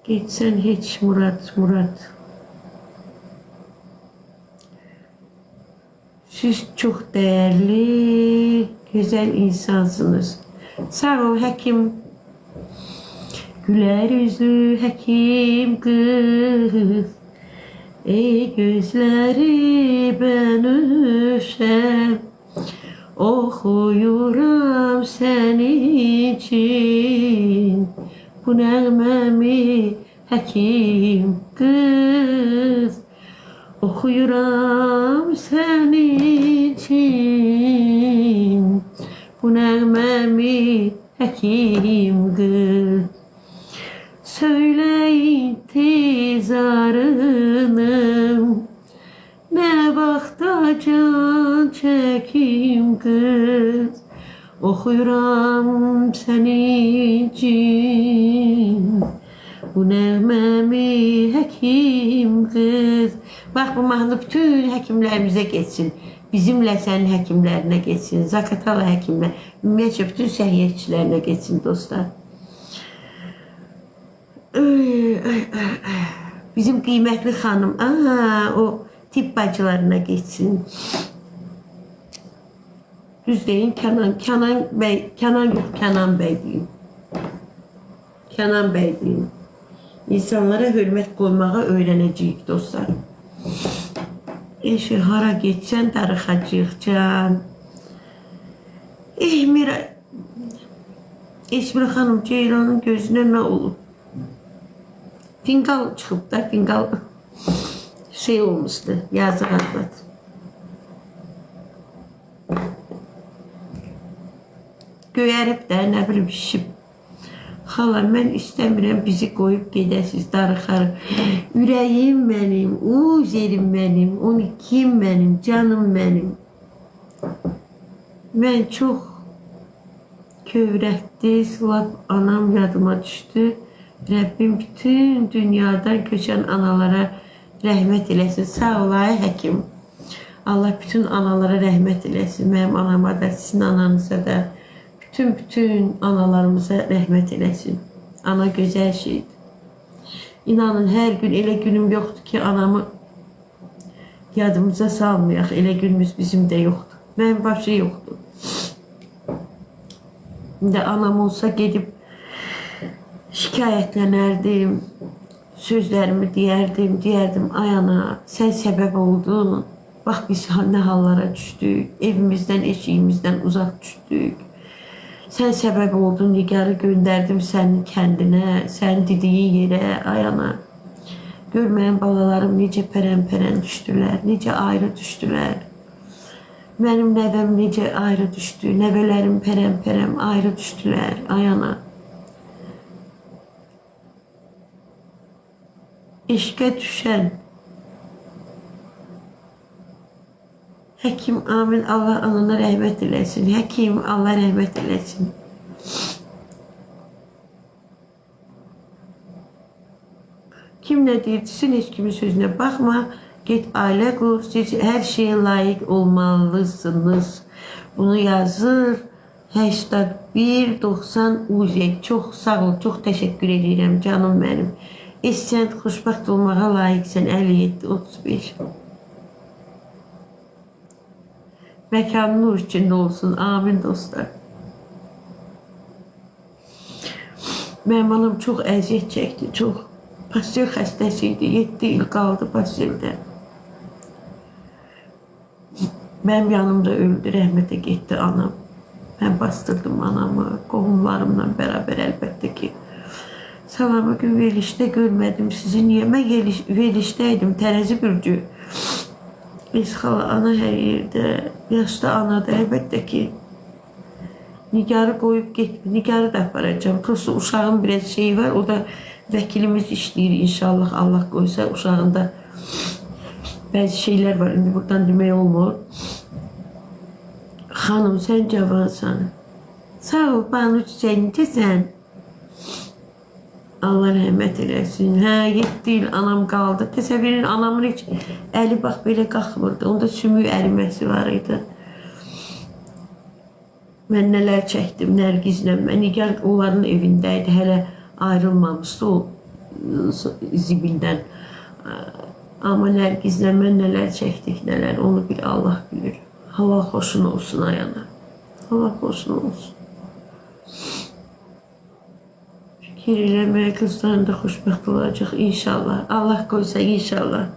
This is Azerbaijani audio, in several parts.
Getsən heç Murad, Murad. Siz çox dəyərli, gözəl insansınız. Sağ ol həkim. Gülər yüzlü həkim qız. Ey gözləri bənövşə, oxuyuram sənin üçün bu nəğməmi həkim qız. Oxuyuram sənin üçün bu nəğməmi həkim qız. Söyle intizarını, ne vaxta can çəkim qız. Oxuyuram sənin üçün bu nəğməmi həkim qız. Bax bu mahnı bütün həkimlərimizə getsin. Bizimlə sənin həkimlərinə getsin. Zaqatala həkimlər, ümumiyyətcə bütün səhiyyə işçilərinə getsin dostlar. Ay, ay, ay, ay. Bizim qiymətli xanım, o tibb bacılarına getsin. Düz deyin, Kənan, Kənan bəy, Kənan yox, Kənan bəy deyin. Kənan bəy deyin. İnsanlara hörmət qoymağa öyrənəcəyik dostlar. Eşi, hara getsən darıxacaq can. Eh, Mira, Esmira xanım, Ceylanın gözünə nə olub? Fingal çıxıb da, fingal şey olmuşdu, yazıq arvad. Göyərib də, nə bilim, şişib. Xala, mən istəmirəm bizi qoyub gedəsiz, darıxarım. Ürəyim mənim, uzerim mənim, 12-m mənim, canım mənim. Mən çox kövrətdi, lap anam yadıma düşdü. Rəbbim bütün dünyadan köçən analara rəhmət eləsin. Sağ ol ay həkim. Allah bütün analara rəhmət eləsin. Mənim anama da, sizin ananıza da, bütün analarımıza rəhmət eləsin. Ana gözəl şeydir. İnanın, hər gün elə günüm yoxdur ki, anamı yadımıza salmayaq. Elə günümüz bizim də yoxdur. Mənim başı yoxdur. İndi anam olsa gedib şikayətlənərdim, sözlərimi deyərdim, deyərdim, ay ana, sən səbəb oldun. Bax biz nə hallara düşdük, evimizdən, eşiyimizdən uzaq düşdük. Sən səbəb oldun, Nigarı göndərdim sənin kəndinə, sənin dediyin yerə, ay ana. Gör mənim balalarım necə pərən-pərən düşdülər, necə ayrı düşdülər. Mənim nəvəm necə ayrı düşdü, nəvələrim pərən-pərən ayrı düşdülər, ay ana. Eşqə düşən həkim, amin, Allah anana rəhmət eləsin. Həkim, Allah rəhmət eləsin. Kim nə deyirsin, heç kimin sözünə baxma. Get ailə qur, siz hər şeyə layiq olmalısınız. Bunu yazır. Hashtag 190 UZ. Çox sağ ol, çox təşəkkür edirəm canım mənim. Sən xoşbəxt olmağa layiqsən 57 35. Məkanın nur içində olsun. Amin dostlar. Mənim anam çox əziyyət çəkdi, çox. Pastel xəstəsi idi. 7 il qaldı pasteldə. Mənim yanımda öldü, rəhmətə getdi anam. Mən bastırdım anamı, qohumlarımla bərabər əlbəttə ki. Salam, bugün verilişdə görmədim sizi. Niyə? Mən verilişdəydim, tərəzi bürcü. Biz xala, ana hər yerdə, yaşlı ana da əlbəttə ki. Nigarı qoyub getmir, Nigarı da aparacağam. Prosta uşağın biraz şeyi var, o da vəkilimiz işləyir inşallah, Allah qoysa uşağın da bəzi şeylər var, indi buradan demək olmur. Xanım, sən cavansan. Sağ ol, Banu Çiçək, necəsən? Allah rəhmət eləsin. Hə, 7 il anam qaldı. Təsəvvür edin, anamın heç əli bax belə qalxmırdı. Onda sümük əriməsi var idi. Mən nələr çəkdim Nərgizlə. Mən Nigar onların evində idi. Hələ ayrılmamışdı o. zibildən. Amma Nərgizlə mən nələr çəkdik, nələr, onu bir Allah bilir. Halal xoşun olsun ayana. Halal xoşun olsun. Fikir eləməyə qızların da xoşbəxt olacaq inşallah. Allah qoysa inşallah.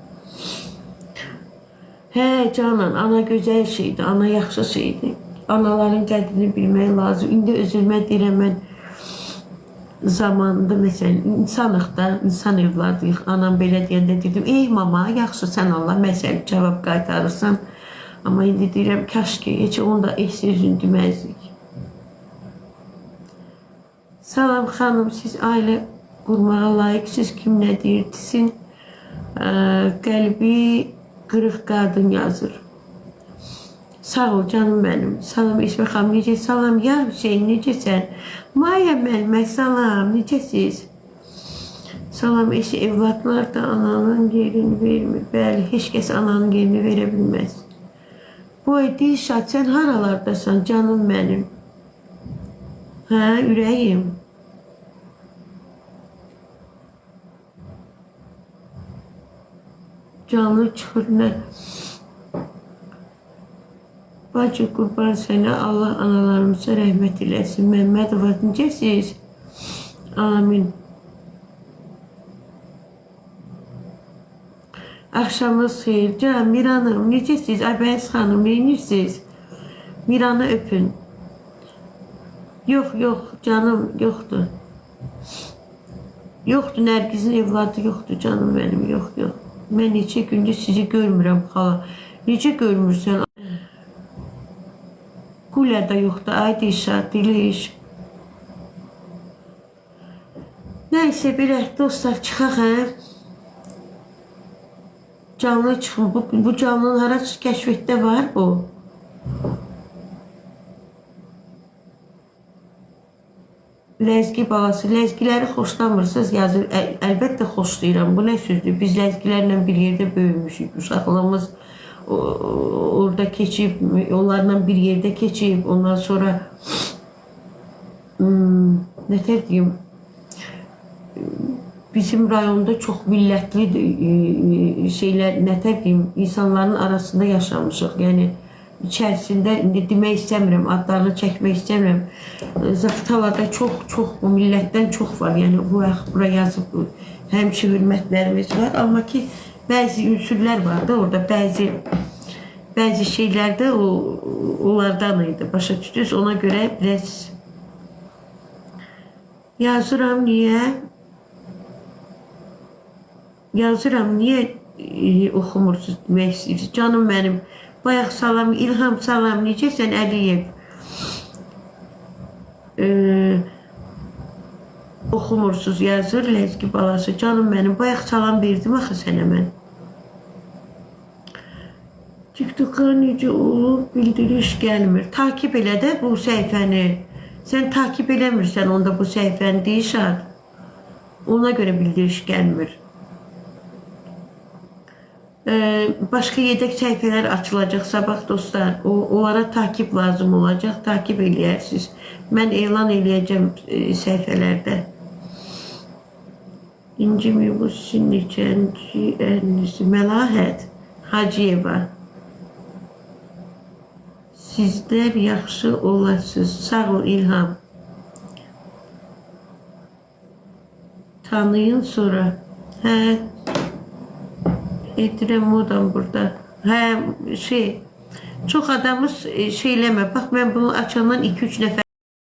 Hə, canan, ana gözəl şeydir, ana yaxşı şeydir. Anaların qədrini bilmək lazım. İndi özümə deyirəm mən zamanında məsələn insanıq da, insan evladıyıq. Anam belə deyəndə dedim, ey mama, yaxşı sən Allah məsələn cavab qaytarırsan. Amma indi deyirəm, kaş ki, heç onu da heç sözünü deməzdik. Salam xanım, siz ailə qurmağa layiqsiz. Kim nə deyir desin. Qəlbi qırıq qadın yazır. Sağ ol canım mənim. Salam İsmə xanım, necə? Salam ya Hüseyin, necəsən? Maya müəllimə salam, necəsiz? Salam eşi evlatlar da ananın yerini vermir. Bəli, heç kəs ananın yerini verə bilməz. Boy Dilşad, sən haralardasan canım mənim? Hə, ürəyim. Canlı çıxır nə? Bacı qurban sənə, Allah analarımıza rəhmət eləsin. Məmmədova necəsiz? Amin. Axşamınız xeyir. Can Miranım, necəsiz? Aybəniz xanım, neynirsiz? Miranı öpün. Yox, yox, canım, yoxdur. Yoxdur, Nərgizin evladı yoxdur canım mənim, yox, yox. Mən neçə gündür sizi görmürəm xala. Necə görmürsən? Qulə də yoxdur, ay Dilşad, Diliş. Nəysə, belə dostlar, çıxaq, hə? Canlı çıxın. Bu canlının hara kəşfiyyətdə var bu? Ləzgi balası, ləzgiləri xoşlamırsınız, yazır. Əlbəttə xoşlayıram. Bu nə sözdür? Biz ləzgilərlə bir yerdə böyümüşük. Uşaqlığımız orada keçib, onlarla bir yerdə keçib. Ondan sonra nə tər deyim, bizim rayonda çox millətli şeylər, nə tər deyim, insanların arasında yaşamışıq. Yəni içərisində indi demək istəmirəm, adlarını çəkmək istəmirəm. Zaqatalada çox bu millətdən çox var. Yəni bu vaxt bura yazıb həmişə hörmətlərimiz var, amma ki bəzi ünsürlər var da orada, bəzi şeylər də onlardan idi. Başa düşdünüz? Ona görə biraz yazıram niyə? Yazıram niyə oxumursunuz demək istəyirsiniz? Canım mənim. Bayaq salam, İlham salam, necəsən Əliyev? Oxumursunuz yazır Ləzgi balası. Canım mənim, bayaq salam verdim axı sənə mən. TikToka necə olub bildiriş gəlmir. Takip elə də bu səhifəni. Sən takip eləmirsən onda bu səhifəni Dilşad. Ona görə bildiriş gəlmir. Başqa yedək səhifələr açılacaq sabah dostlar. Onlara takip lazım olacaq. Takip eləyərsiniz. Mən elan eləyəcəm səhifələrdə. İncimi bu sizin neçənci ərnisi? Məlahət Hacıyeva. Sizlər yaxşı olasınız. Sağ ol İlham. Tanıyın sonra. Hə. Edirəm modam burada. Hə, şey, çox adamı şey eləmə. Bax, mən bunu açandan 2-3 nəfər